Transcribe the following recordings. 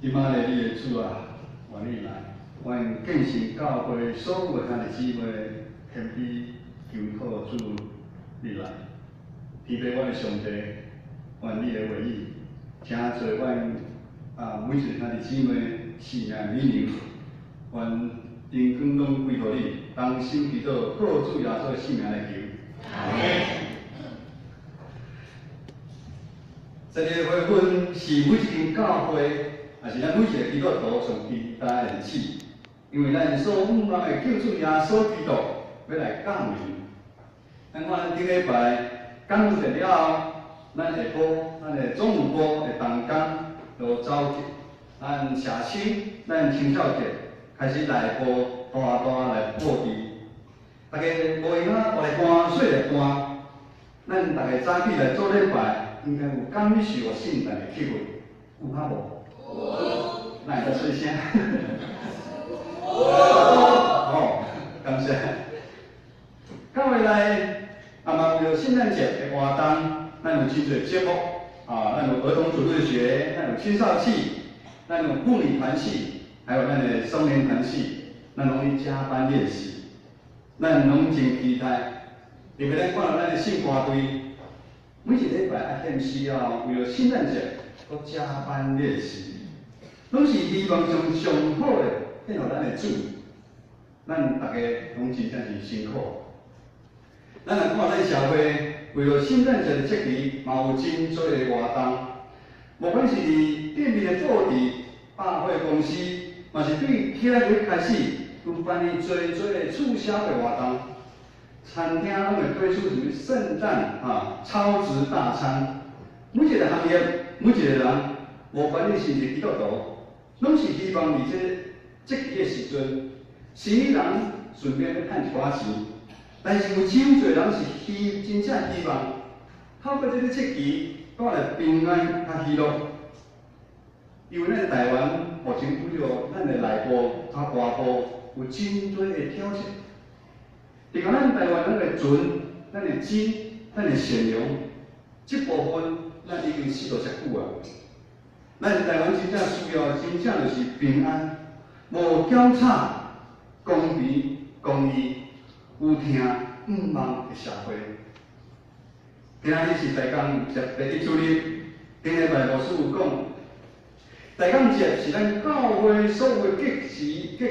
以馬內利的主啊，願你來，願建成教會所有的兄弟姊妹謙卑求討主你來，天父阮的上帝，願你的話語，成做阮每一个兄弟姊妹生命美糧，願榮光攏歸予你，同心祈禱，靠主耶穌的聖名來求。阿門。12月份是每一間教會，也是咱每一個基督徒上期待的日子，因為咱所仰望的救主耶穌基督欲來降臨。咱看頂禮拜感恩節了後，咱下晡，咱的總務部的同工就走去咱社區、咱青少節開始內部大大來布置，大家無閒啊，大來搬，細來搬，咱逐家早起來做禮拜。應該有感受聖誕的氣氛，有哈無？有。哪會遮細聲？有。哦，感謝。教會內啊嘛為著聖誕節的活動，咱有真濟節目啊，咱有兒童主日學，咱有青少契，咱有婦女團契，還有咱的少年團契，咱攏咧加班練習，咱攏真期待。特別咱看著咱的聖歌隊。每一禮拜愛獻詩了，為著聖誕節，閣加班練習，攏是希望將上好的獻予咱的主。咱逐家攏真正是辛苦。咱來看咱社會為著聖誕節的節期，嘛有真濟的活動。無管是伫店面的布置、百貨公司，嘛是對天月開始，有辦理濟濟的促銷的活動。餐廳攏會推出什物聖誕超值大餐，每一個行業，每一個人，無管你是毋是基督徒，攏是希望佇這節期的時陣，生意人順便欲趁一寡錢，但是有真濟人是真正希望透過這個節期帶來平安佮喜樂。因為咱台灣目前對著咱的內部佮外部有真濟的挑戰。就講咱台灣人的純、咱的真、咱的善良，這部分咱已經失落遮久啊。咱台灣真正需要的，真正就是平安，無攪吵、公平、公義、有疼有望的社會。今仔日是大工節第一主日，頂禮拜牧師有講，大工節是咱教會所有的節期的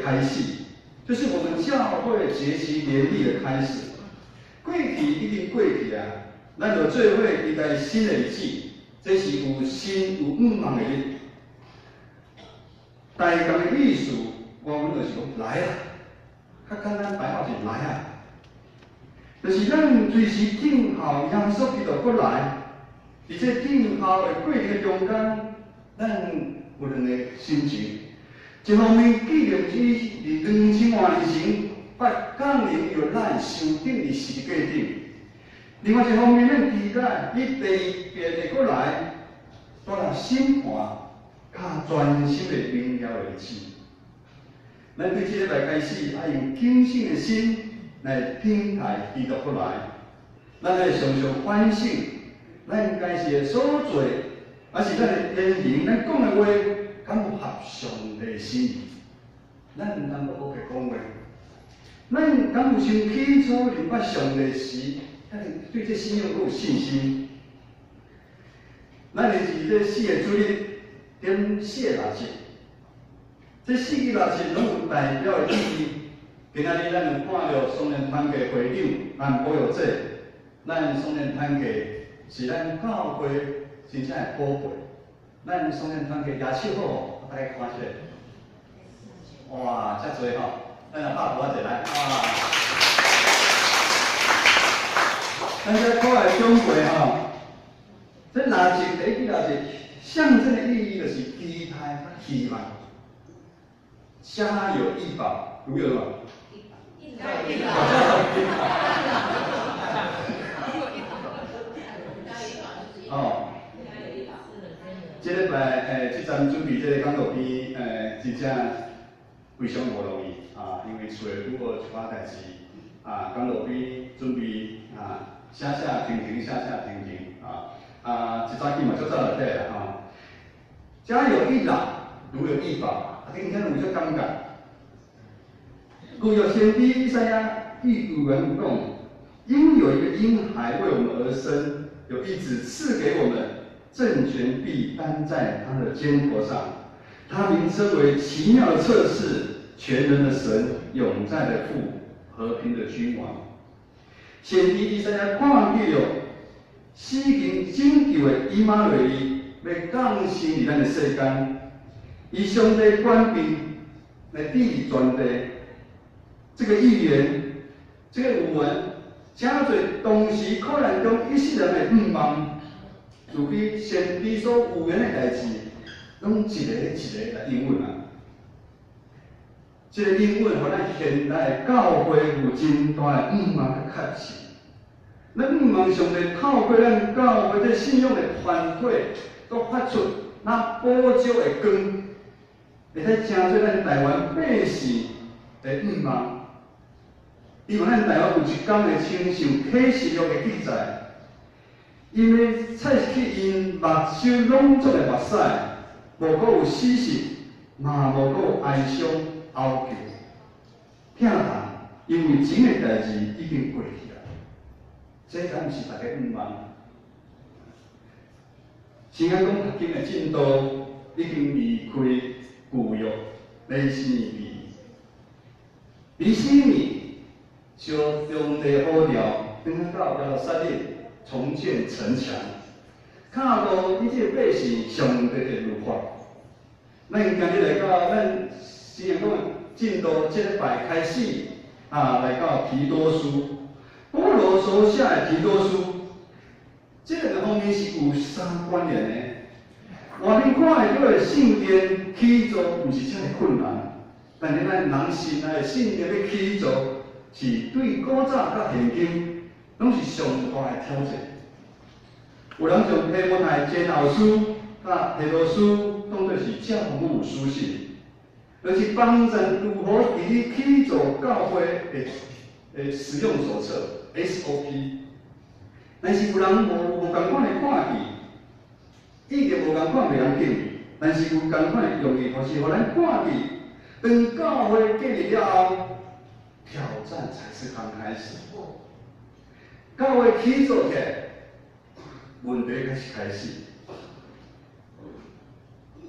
開始。就是我們教會節期年曆的開始。過去已經過去啊，咱就做伙期待新的日子，這是有新有向望的日。大工的意思，原文就是講來啊，較簡單白話是來啊，就是咱隨時等候耶穌基督閣來，佇這等候的過程中間，咱有兩個心情。一方面紀念伊佇2000外年前捌降臨約難受釘佇十字架頂；另外一方面，咱期待伊第二遍會閣來，帶來審判較全新的榮耀的日子。咱對這禮拜開始，愛用謹慎的心來等待基督閣來。咱愛常常反省，咱家己的所做，抑是咱的言行，咱講的話，敢有合上帝心意？咱毋通閣閣講話。咱敢有像起初認捌上帝時，咱對這信仰閣有信心？咱的是這四个主日點四个蠟燭，這四支蠟燭攏有代表的意義。今仔日咱有看著少年團契會長咱保育者，咱少年團契是咱教會真正的寶貝。咱少年團契舉手好無？大家看一下。哇，遮濟吼！咱來拍鼓仔者來。哇！咱這可愛長輩吼，這蠟燭第一支蠟燭象徵的意義就是期待佮希望。家有一寶，如有什麼？一寶。一寶。哦。這禮拜這陣準備這個講道片真正非常無容易啊，因為厝內拄好一寡代誌啊，講道片準備啊，寫寫停停，寫寫停停啊，一早起嘛足早就起來吼。家有一老，如有一寶，啊，聽聽有這感覺。舊約先知以賽亞預言講，因有一個嬰孩為我們而生，有一子賜給我們，政權必擔在他的肩頭上。他名稱為奇妙的策士，全能的神，永在的父，和平的君王。先知以賽亞看見了死經拯救的以馬內利欲降生佇咱的世間，以上帝權柄來治理全地。這個預言，這個預言，誠濟當時苦難中以色列人的向望，就去先知所預言的代誌，攏一個一個來應允啊。這個應允，予咱現代教會有真大的向望佮確信。咱向望上帝透過咱教會這信仰的團體，閣發出若寶石的光，會使成做咱台灣百姓的向望。因為咱台灣有一工會親像啟示錄的記載，𪜶欲擦去𪜶目睭攏總的目屎，無閣有死訊，嘛無閣有哀傷、哀求、疼痛，因為前的代誌已經過去啊。這敢毋是大家向望？先講讀經的進度已經離開舊約尼希米記，尼希米將上帝呼召，轉到耶路撒冷重建城牆，教導以這個百姓上帝的律法。咱今日來到咱先講的進度，這禮拜開始啊，來到提多書，保羅所寫的提多書，這兩個方面是有相關聯的。外面看會著的聖殿起造，毋是遮爾困難，但是咱人心內的聖殿欲起造，是對古早佮現今，攏是上大的挑戰。有人將提摩太前後書佮提多書當做是教牧書信，就是幫助如何佇咧起造教會的使用手冊 SOP。但是有人無仝款的看見，意見無仝款袂要緊，但是有仝款的用意，就是予咱看見，當教會建立了後，挑戰才是剛開始。教會起造起來，問題才是開始。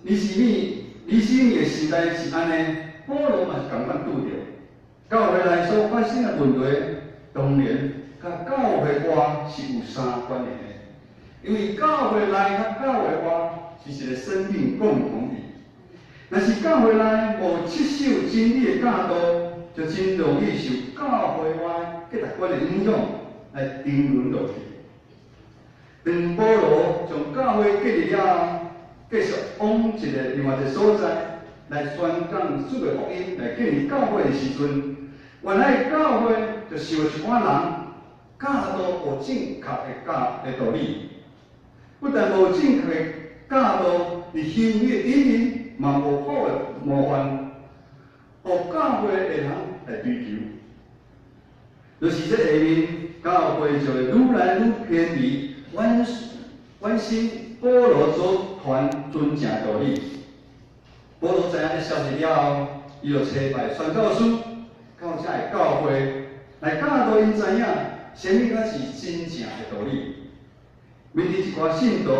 尼希米的時代是按呢，保羅嘛是仝款拄著。教會內所發生的問題，當然佮教會外是有相關聯的，因為教會內佮教會外是一個生命共同體。若是教會內無持守真理的教導，就真容易受教會外價值觀的影響來沉淪落去。當保羅將教會建立了後，繼續往一個另外一個所在來宣講主的福音，來建立教會的時陣，原來教會就受一寡人教導無正確的教的道理，不但無正確的教導，佇行為的頂面嘛無好的模範，予教會的人來追求。就是這下面教會就會愈來愈偏離原先保羅所傳真正道理。保羅知影這消息了後，伊就差派宣教師到遮个教會來教導𪜶知影，啥物才是真正的道理。面對一寡信徒，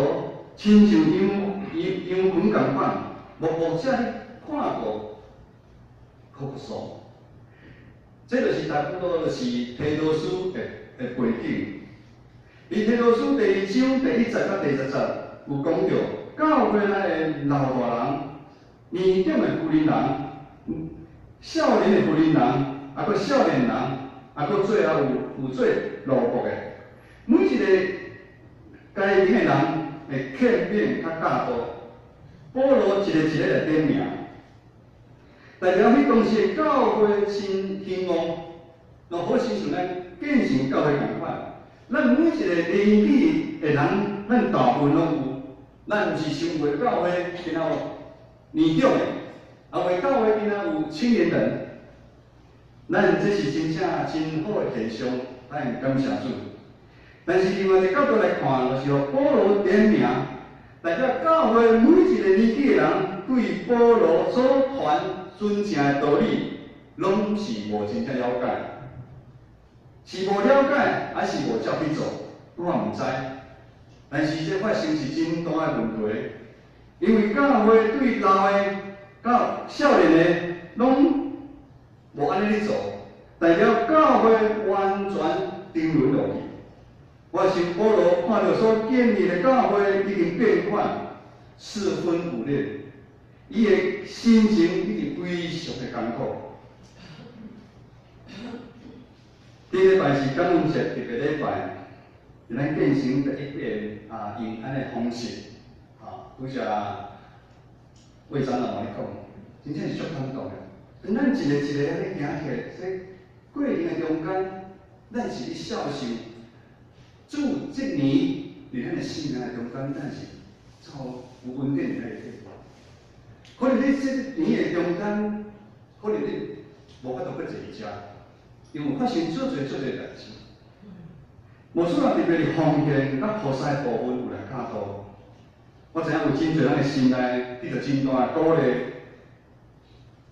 親像羊群仝款，牧牧者咧看顧哭訴。這就是差不多就是提多書的背景。佇提多書第二章第一節到第十節有講著，教會內的老大人、年長的婦人人、少年的婦人人，抑閣少年人，抑閣最後有做奴僕的，每一個階層的人的勸勉佮教導，保羅一個一個來點名，代表彼當時的教會真興旺，就好親像咱建成教會仝款。咱每一個年紀的人，咱大部分攏有，咱毋是想過教會敢若有年長的，也袂教會敢若有青年人。咱這是真正真好的現象，咱感謝主。但是另外一個角度來看，就是保羅點名，代表教會每一個年紀的人對保羅所傳純正的道理，攏是無真正了解，是無了解，還是無照去做，我毋知。但是這發生是真大的問題，因為教會對老的到少年的攏無按呢咧做，代表教會完全沉淪落去。我想保羅看著所建立的教會已經變款，四分五裂，伊的心情已經非常的艱苦。頂禮拜是感恩節特別禮拜，是咱建成第一遍啊，用按呢方式，啊，拄才魏長老嘛咧講，真正是足感動的。當咱一個一個按呢行起來，這過程的中間，咱是咧享受主這年佇咱的生命的中間，咱是做有恩典佇內底。可能你這年的中間，可能你無法度閣坐佇遮，因為發生足濟足濟代誌。無輸人特別佇奉獻佮服侍部分有來教導。我知影有真濟人的心內得著真大的鼓勵，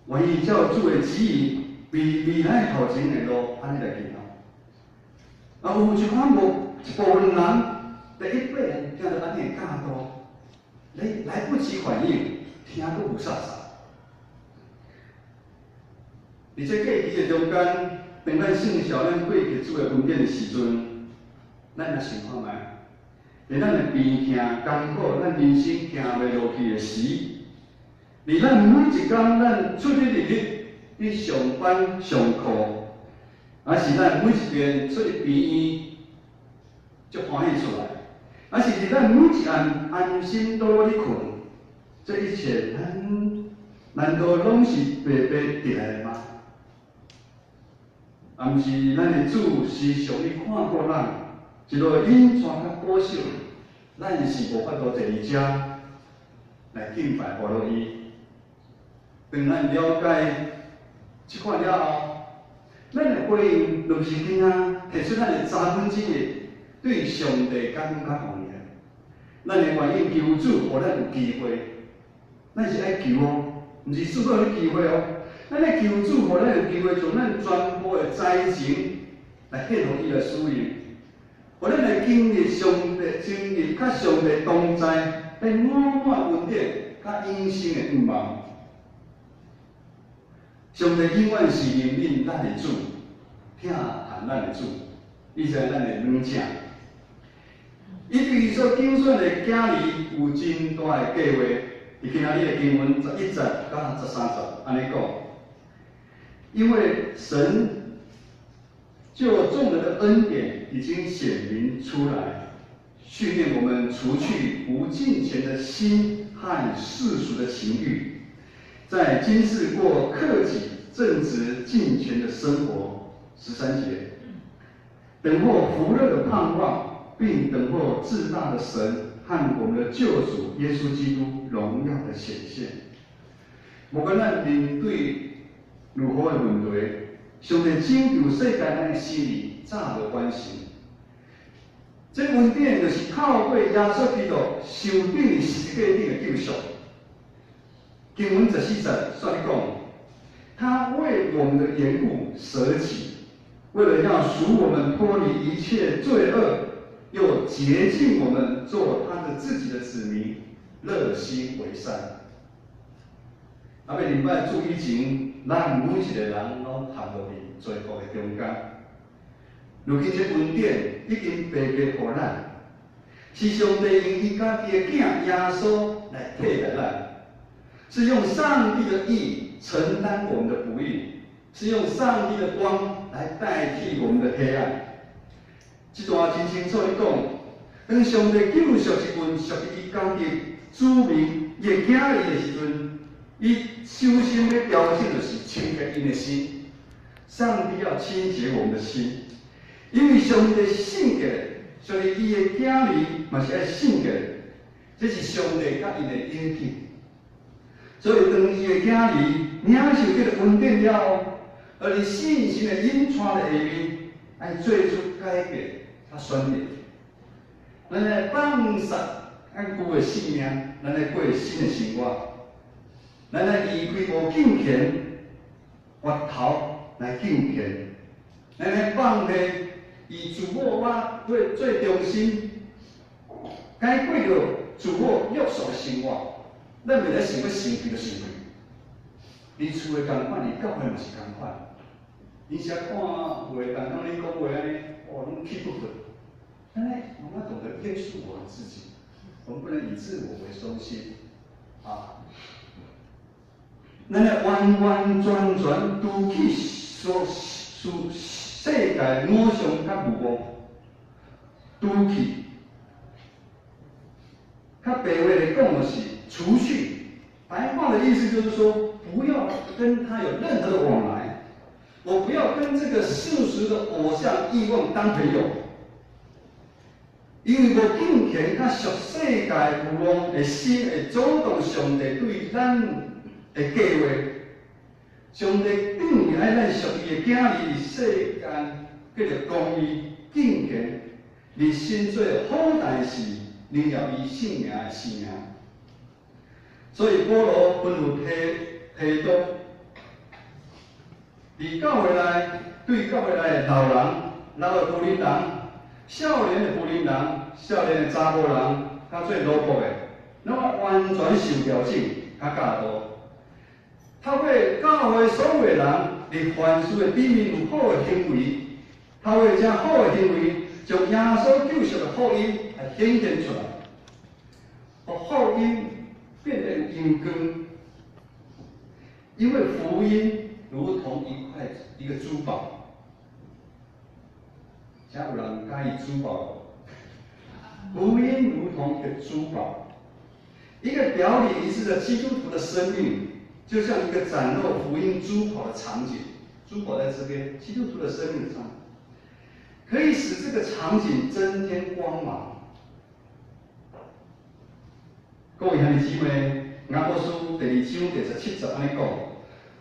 願意照主的旨意，為未來頭前的路按呢來行。啊，有一款無一部分人第一擺聽著按呢的教導，來來不及反應，聽閣霧煞煞。佇這過去的中間，當咱信受咱過去主的恩典的時陣，咱來想看覓，佇咱的病痛艱苦，咱人生行袂落去的時，佇咱每一工咱出入入去上班上課，還是咱每一遍出入病院，足歡喜出來，還是佇咱每一暗安心倒咧睏，這一切咱難道攏是白白得來的嗎？啊，毋是咱的主時常咧看顧咱，一路隱藏佮保守，咱是無法度坐佇遮來敬拜予落伊。當咱了解這款了後，咱的回應就是囝仔提出咱的1/3對上帝感恩佮奉獻。咱會願意求主，予咱有機會，咱是愛求哦，毋是主予你機會哦。咱愛求主，予咱有機會將咱全部的才情來獻予伊來使用，予咱來經歷上帝，經歷佮上帝同在，來滿滿恩典，佮永生的盼望。上帝永遠是憐憫咱的主，疼惜咱的主，伊是咱的軟正。伊對伊所揀選的囝兒有真大的計劃。佇今仔日的經文11節到13節按呢講，因為神救眾人的恩典已經顯明出來，訓練我們除去不敬虔的心和世俗的情慾，在今世過克己、正直、敬虔的生活。13節，等候福樂的盼望，並等候至大的神和我們的救主耶穌基督榮耀的顯現。無管咱面對如何的問題，上帝拯救世界咱的心意早就完成。這恩典就是透過耶穌基督受釘十字架頂的救贖。經文14節煞咧講，他為我們的緣故捨己，為了要贖我們脫離一切罪惡，又潔淨我們做他的自己的子民，熱心為善。啊，欲禮拜主以前，咱每一個人攏陷落佇罪惡的中間。如今這恩典已經白白予咱，是上帝用伊家己的囝耶穌來替代咱，是用上帝的義承擔我們的不義，是用上帝的光來代替我們的黑暗。這段真清楚咧講，當上帝救贖一群屬於伊家己子民，伊的囝兒的時陣，伊首先欲調整就是清潔𪜶的心。上帝要清潔我們的心，因為上帝聖潔，所以伊的囝兒嘛是愛聖潔，這是上帝佮𪜶的約定。所以當伊的囝兒領受這個恩典了後，而佇信心的引帶的下面，愛做出改變佮選擇。咱來放殺，咱舊的性命，咱愛過新的生活。咱愛離開無敬虔，回頭來敬虔。咱愛放低以自我我做做中心，該過著自我約束的生活。咱袂使想欲生氣就生氣。佇厝的仝款，佇教會嘛是仝款。你時看有的人講你講話按呢，哦，攏氣不忿。但是我們要懂得約束我們自己，我們不能以自我為中心。啊，咱愛完完全全除去所屬世界偶像佮欲望，除去。較白話來講就是除去。白話的意思就是說，不要跟他有任何的往來，我不要跟這個世俗的偶像欲望當朋友，因為無敬虔佮屬世界欲望的心會阻擋上帝對咱的計劃。上帝等於愛咱屬伊的囝兒佇世間叫做公義、敬虔，熱心做好代誌，榮耀伊聖名的生命。所以保羅吩咐提多，佇教會內，對教會內的老人、老的婦人人、少年的婦人人、少年的查某人，佮做奴僕的，攏愛完全受調整，佮教導。透過教會所有的人，佇凡事的頂面有好的行為，透過這好的行為，將耶穌救贖的福音來顯現出來，予福音變得有榮光。因為福音如同一塊一個珠寶，遮有人佮意珠寶。福音如同一個珠寶，一個表裡一致的基督徒的生命，就像一個展露福音珠寶的場景。珠寶在這邊，基督徒的生命上，可以使這個場景增添光芒。各位兄弟姊妹，雅各書第二章第17節按呢講，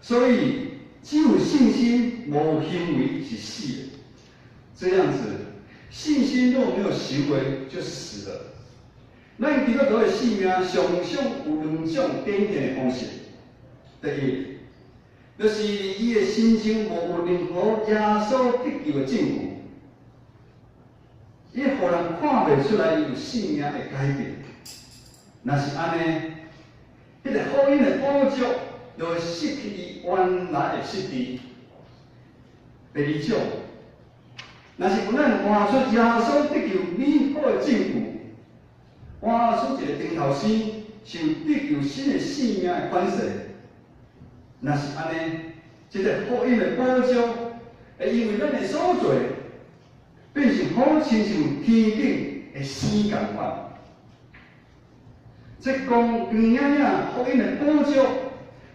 所以只有信心無行為是死的。這樣子，信心若沒有行為，就死了。咱基督徒的生命常常有兩種典型的方式。第一，就是伊的身上無有任何耶穌得救的證據，伊予人看袂出來伊有生命的改變。若是按呢，彼個福音的寶石就會失去伊原來的實質。第二種，若是有咱活出耶穌得救美好的證據，活出一個頂頭生受得救新的生命的款式，若是按呢，這個福音的寶石會因為咱的所做，變成好親像天頂的星仝款。這光光影影福音的寶石，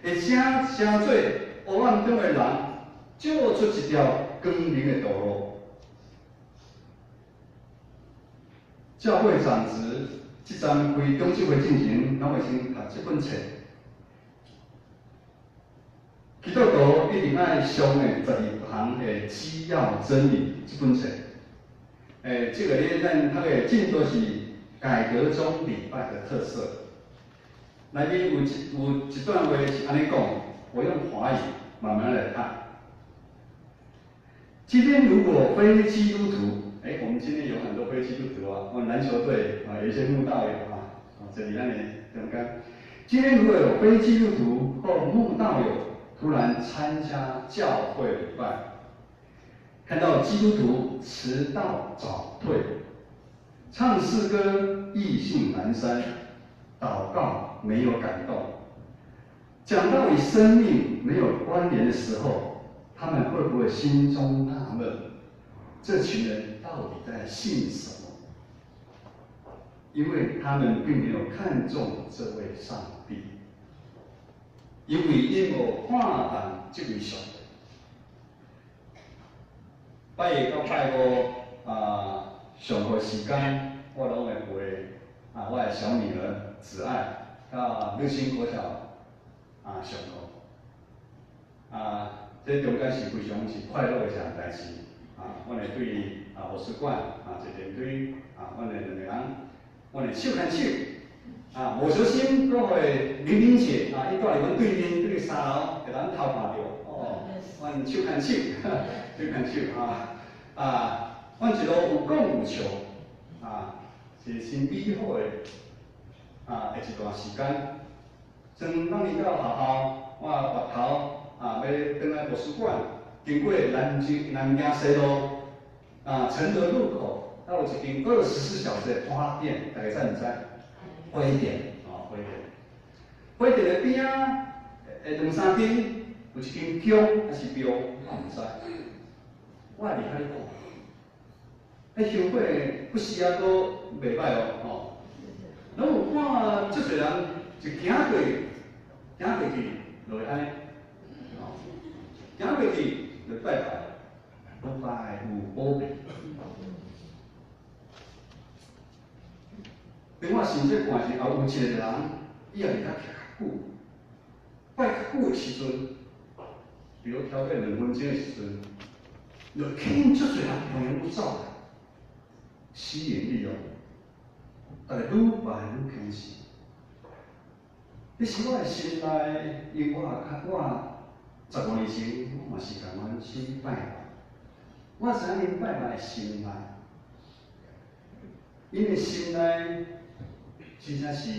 會成成做黑暗中的人，照出一條光明的道路。教會長執這陣開長執會進前，攏會先讀這本冊。基督徒一定愛上的12項的基要真理這本冊。這個咧，咱讀的真多是改革宗禮拜的特色。內面有一段話是按呢講，我用華語慢慢來看。今天如果非基督徒，我們今天有很多非基督徒啊，我們籃球隊啊，有一些慕道友啊，啊，這裡咱的中間。今天如果有非基督徒或慕道友突然參加教會禮拜，看到基督徒遲到早退，唱詩歌意興闌珊，禱告沒有感動，講到與生命沒有關聯的時候，他們會不會心中納悶？這群人到底在信什麼？因為他們並沒有看重這位上帝，因為𪜶無看重這位上帝。拜一到拜五啊，上課時間，我攏會陪啊，我的小女兒子愛到日新國小啊上課。啊，這中間是非常是快樂的一項代誌。啊，阮會對啊圖書館啊坐電梯啊，阮的兩個人阮會手牽手，啊，無小心閣予玲玲姐啊，伊蹛佇阮對面，佇三樓，予咱偷看著，哦，阮手牽手，手牽手啊，啊，阮一路有講有笑，啊，是真美好的啊，的一段時間。從咱伊到學校，我回頭啊，欲轉來圖書館，經過南京南京西路啊，承德路口，那有一間24小時的花店，大家知毋知？花店，哦，花店。花店的邊仔，兩三間有一間宮還是廟，我毋知。我會佇遐咧看，彼香火不時啊，閣袂歹哦，吼。攏有看足濟人就行過，行過去就會按呢，吼，行過去就拜拜，拜拜有保庇。當我心這看時，也有一個人，伊也佇遐徛較久，拜較久的時陣，比如超過2分鐘的時陣，就吸引足濟人向伊走來，吸引力哦，逐家愈拜愈虔誠。彼時我的心內，因為我較我15年前，我嘛是仝款去拜拜，我知影𪜶拜拜的心內，𪜶的心內真正是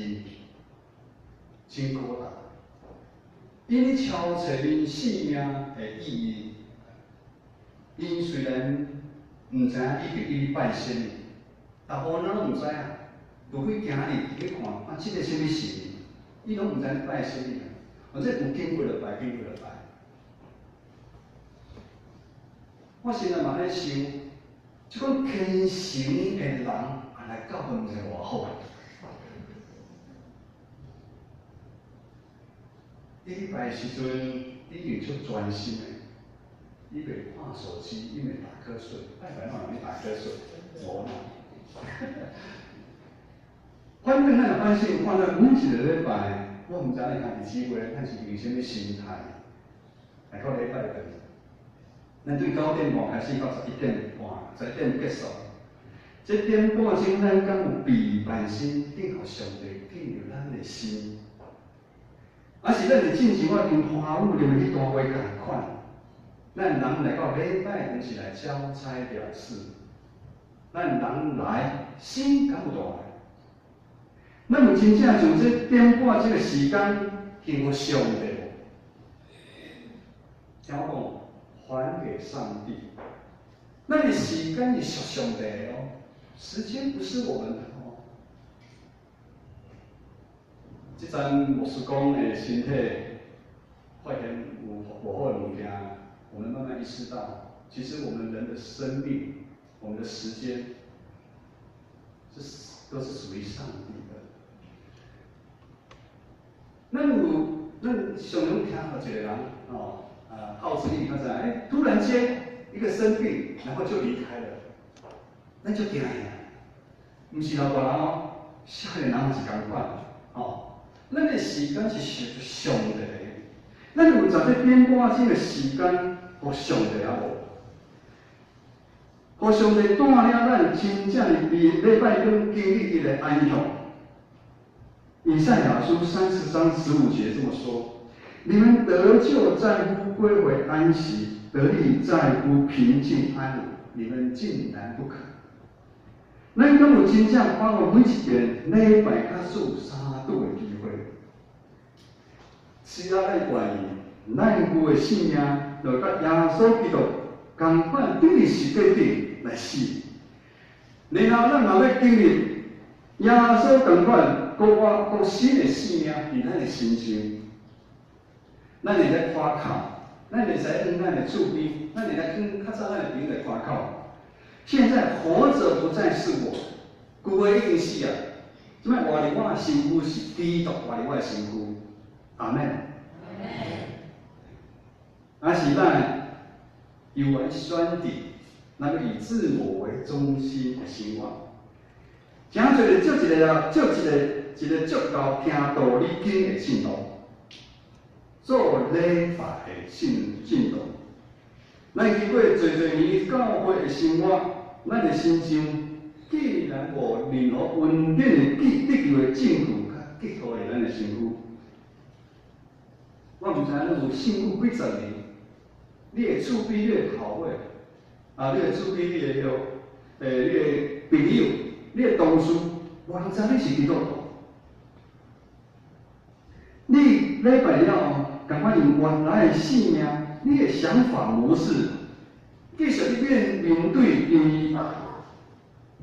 真孤單。𪜶咧敲揣𪜶性命的意義，𪜶雖然毋知影以前伊拜啥物，大部分人攏毋知影，除非今日去看啊，這個啥物神，伊攏毋知影拜啥物啊。反正有經過就拜，經過就拜。我現在嘛咧想，這款虔誠的人，來教會毋知偌好。伊咧拜的時陣，已經足專心的，伊袂看手機，伊袂打瞌睡，拜拜哪有人咧打瞌睡？無啦。反正咱若反省，看咱每一個禮拜，我毋知影家己姊妹，咱是用啥物心態來到禮拜堂。咱對9點半開始到11點半，十一點結束。這點半鐘，咱敢有備辦心，等候上帝進入咱的心？還是咱會進前我跟花舞入去彼段話仝款？咱人來到禮拜堂是來交差了事，咱人來心敢有蹛來？咱有真正將這點半這個時間獻予上帝無？聽我講，還給上帝。咱的時間是屬上帝的哦，時間不是我們的哦。這陣牧師講的身體發現有無好的物件，我們慢慢意識到，其實我們人的生命、我們的時間，這都是屬於上帝的。咱有，咱常常聽到一個人哦，啊，耗子力，剛才哎，突然間一個生病，然後就離開了，咱就驚呀，毋是老大人哦，少年人嘛是仝款，哦，咱的時間是屬上帝的，咱有十這點半鐘的時間，予上帝啊無？予上帝帶領咱真正佇禮拜中經歷伊的安詳。以賽亞書30章15節這麼說：你們得救在乎歸回安息，得力在乎平靜安穩，你們竟然不肯。咱敢有真正把握每一遍禮拜較數三拄的機會？只要咱願意，咱有的性命就佮耶穌基督仝款，釘佇十字架頂來死。然後咱若欲經歷耶穌仝款。閣活閣新的生命佇咱的身上，咱會使誇口，咱會使向咱的厝邊，咱會使向較早咱的朋友來誇口。現在活著不再是我，舊的已經死啊！這擺活佇我的身軀是基督活佇我的身軀，阿們。還是咱猶原選擇，咱欲以自我為中心的生活。誠濟人借一个啊，借一个一个足夠聽道理經的信徒，做禮拜的信信徒。咱經過濟濟年教會的生活，咱的身上竟然無任何恩典的得救的證據，佮結套佇咱的身軀。我毋知影你有信主幾十年，你的厝邊、你的頭尾，啊，你的厝邊、你的鄉，你的朋友、你的同事，無人知你是基督徒。你禮拜了後，仝款用原來的性命，你的想法模式，繼續去面對伊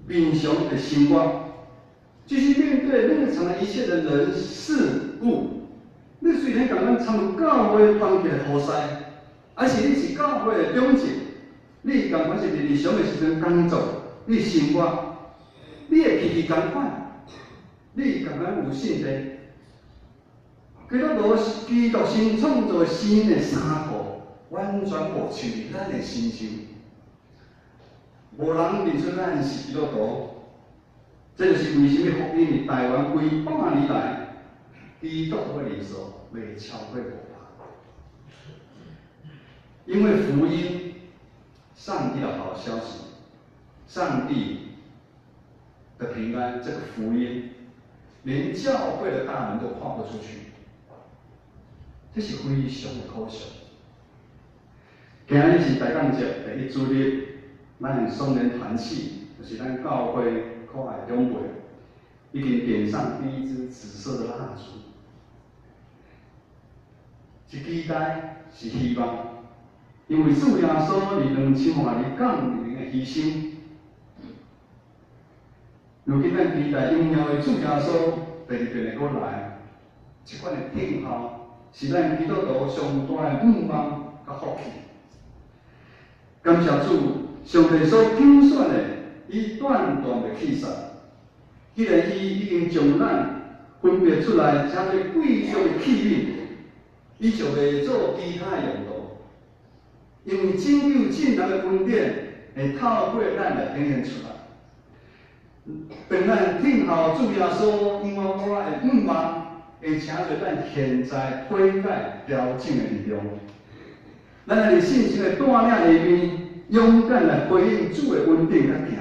平常的生活，繼續面對日常的一切的人事物。你雖然仝款參與教會團契的服侍，還是你是教會的長執，你仝款是佇日常的時陣工作，你生活，你的脾氣仝款，你仝款有信心。基督徒基督新創造新的衫褲，完全無穿佇咱的身上，無人認出咱是基督徒。這就是為啥物福音佇台灣幾百年來，基督徒的人數袂超過500。因為福音，上帝的好消息，上帝的平安，這個福音，連教會的大門都跨不出去。這是非常的可惜。今日是大感節第一主日，咱松仁團契，就是咱教會可愛長輩，已經點上第一支紫色的蠟燭，是期待，是希望，因為主耶穌佇2000外年降臨的犧牲，如今咱期待榮耀的主耶穌第二遍會閣來，這款的等候，是咱基督徒上大的願望佮福氣。感謝主，上帝所揀選的，伊斷斷袂棄殺。既然伊已經將咱分別出來，成做貴重的器皿，伊就袂做其他的用途。因為拯救眾人的恩典會透過咱來顯現出來。當咱等候主耶穌永遠閣來的願望，會成做咱現在悔改調整的力量。咱佇信心的帶領下面，勇敢來回應主的恩典佮行。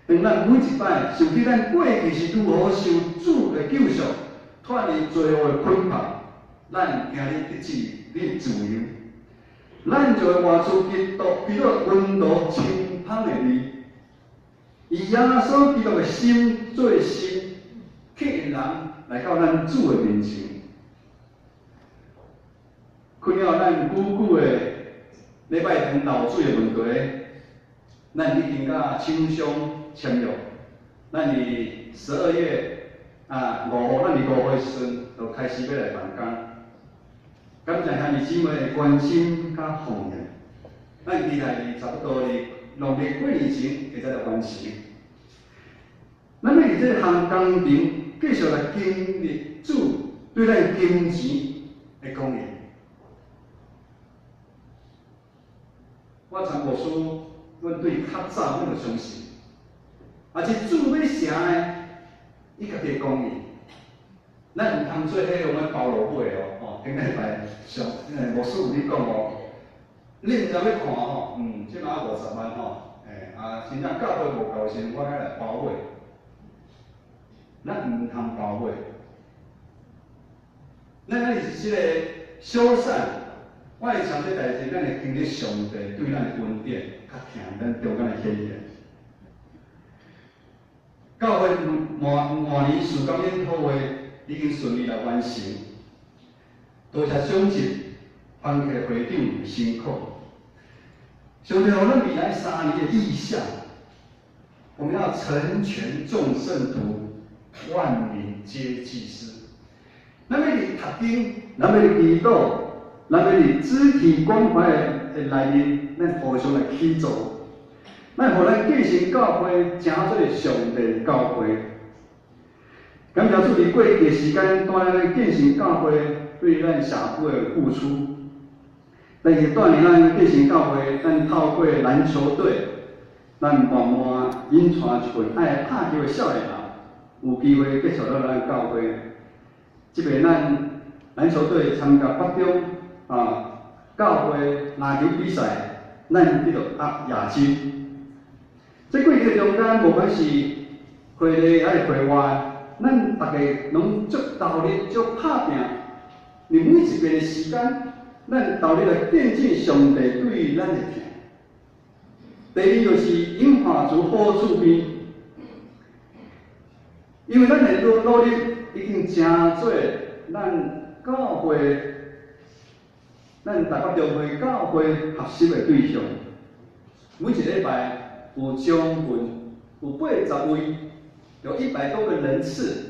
當咱每一擺想起咱過去是如何受主的救贖，脫離罪惡的捆綁，咱今日得自由，咱就會活出基督溫柔清芳的味，以耶穌基督的心做心，吸引人來到咱主的面前。困擾咱久久的禮拜堂漏水的問題，咱已經佮廠商簽約，咱佇12月5號，咱佇5號的時陣就開始欲來動工。感謝兄弟姊妹的關心佮奉獻，咱期待佇差不多佇農曆過年前會使來完成。咱欲佇這項工程繼續來經歷主對咱金錢的供應。我陳牧師，阮對較早阮就相信，啊，這主欲成的，伊家己會供應。咱毋通做彼種的包羅買哦，吼，頂禮拜上牧師有咧講哦，你毋知欲看吼，這馬50萬吼，啊，真正教會無夠時，我愛來包買。咱毋通包買，咱愛是這個小散。我會像這代誌，咱會經歷上帝對咱的恩典，較疼咱中間的顯現。教會換年事工研討會已經順利來完成，多謝長執番客會長辛苦。上帝予咱未來3年的異象，我們要成全眾聖徒，萬民皆祭司。咱欲佇讀經，咱欲佇祈禱，咱欲佇肢體關懷的內面，咱互相來起造，咱予咱繼承教會，成做上帝教會。感謝主佇過去的時間，帶領咱繼承教會對咱社區的付出。但是帶領咱繼承教會，咱透過籃球隊，咱慢慢引帶一群愛拍球的少年人，有機會接觸到咱教會。這擺咱籃球隊參加北中教會籃球比賽，咱得到亞軍。這過程中間，無管是會內抑是會外，咱逐家攏足投入、足拍拚。佇每一遍的時間，咱投入來見證上帝對咱的疼。第二就是引華族好厝邊，因為咱的努力已經成做咱教會、咱台北中會教會學習的對象。每一禮拜有將近有80位，有100多個人次，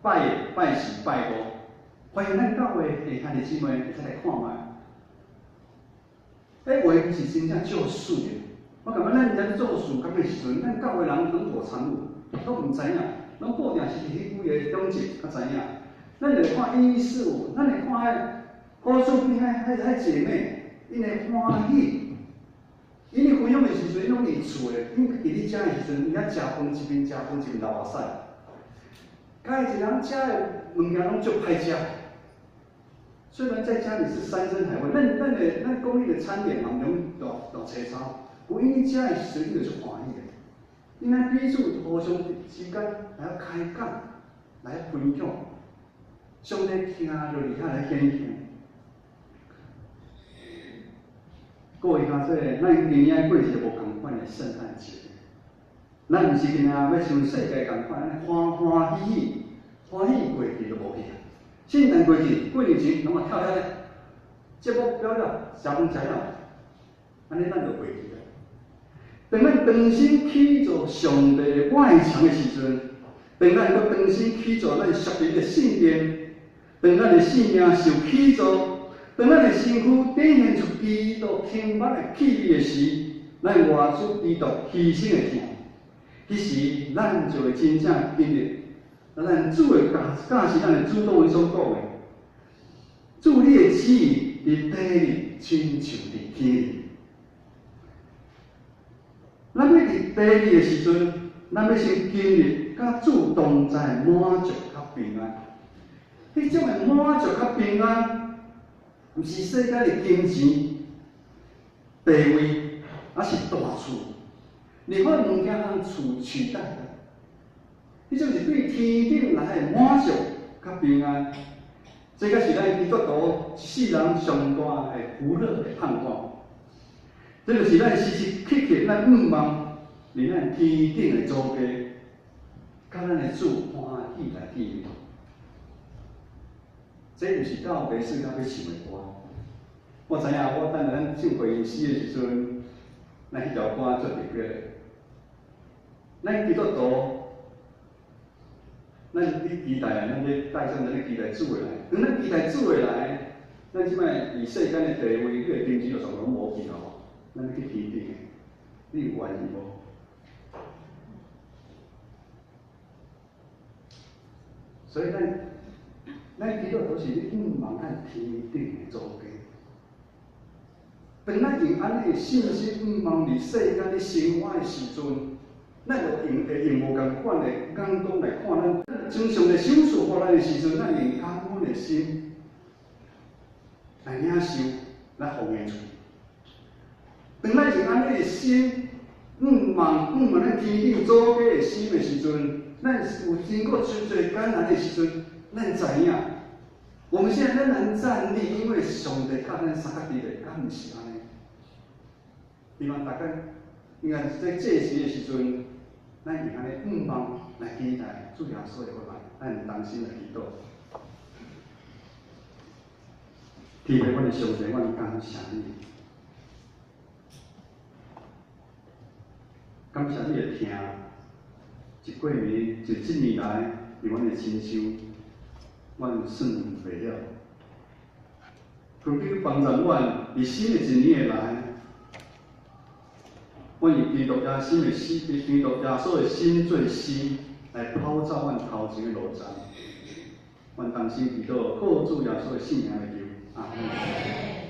拜一、拜四、拜五，歡迎咱教會的兄弟姊妹會使來看覓。彼話是真正足媠的。我感覺咱在做事工的時陣，咱教會人攏無參與，攏毋知影，攏固定是彼幾个長執較知影。咱會看一四五，咱會看彼好厝邊彼姊妹，𪜶會歡喜。𪜶咧分享的時陣，𪜶攏佇厝的，𪜶佇咧食的時陣，𪜶遐食飯一邊食飯一邊流目屎。家己一人食的物件攏足歹食。雖然在家裡是山珍海味，咱公寓的餐點嘛，毋用大大齊操，不過𪜶食的時陣，𪜶就足歡喜的。𪜶愛彼此互相之間來開講，來分享，上帝聽著佇遐來顯現。各位兄弟，咱今年愛過一个無仝款的聖誕節。咱毋是今仔欲像世界仝款，按呢歡歡喜喜，歡喜過去就無去啊。聖誕過去，過年前攏嘛跳跳咧，節目表了，食飯食了，按呢咱就過去啊。當咱重新起造上帝的外牆的時陣，當咱閣重新起造咱屬靈的聖殿，當咱的生命受起造，當咱的身軀展現出基督充滿的氣味的時，咱活出基督犧牲的疼，彼時咱就會真正經歷。咱主的教教示，咱的主禱文所講的，主你的旨意佇地裡，親像佇天裡。咱欲佇地裡的時陣，咱欲先經歷佮主同在的滿足佮平安。彼種的滿足佮平安，毋是世間的金錢、地位，抑是大厝，任何物件通厝取代的。彼種是對天頂來的滿足佮平安，這才是咱基督徒一世人上大的福樂的盼望。這就是咱時時刻刻咱向望，佇咱天頂的祖家，佮咱的主歡喜來見面。這毋是到白世界欲唱的歌。我知影，我等下咱唱回應詩的時陣，咱彼條歌足特別的。咱基督徒，咱咧期待啊，咱咧帶上咱咧期待主的來。當咱期待主的來，咱這擺佇世間的地位、彼个金錢就全攏無去咯。咱欲去天頂的，你有願意無？所以咱，咱基督徒是咧向望咱天頂的祖家。當咱用按呢的信心向望佇世間咧生活的時陣，咱就用會用無仝款的眼光來看咱。將上帝賞賜予咱的時陣，咱用感恩的心來領受，來奉獻出去。當咱用按呢的心向望向望咱天頂祖家的心的時陣，咱有經過真濟艱難的時陣，咱知影，我們現在仍然站立，因為上帝佮咱相佮佇咧，敢毋是按呢？希望大家應該在這時的時陣，咱用按呢向望來期待主耶穌的回來，咱同心來祈禱。天父，阮的上帝，阮感謝你，感謝你的疼，一過年，一這年來，佇阮的身上，阮算袂了。求你幫助阮，佇新的一年的來，阮以基督耶穌的死，以基督耶穌的心做心，來跑走阮頭前的路程。阮同心祈禱，靠主耶穌的聖名來求，阿門。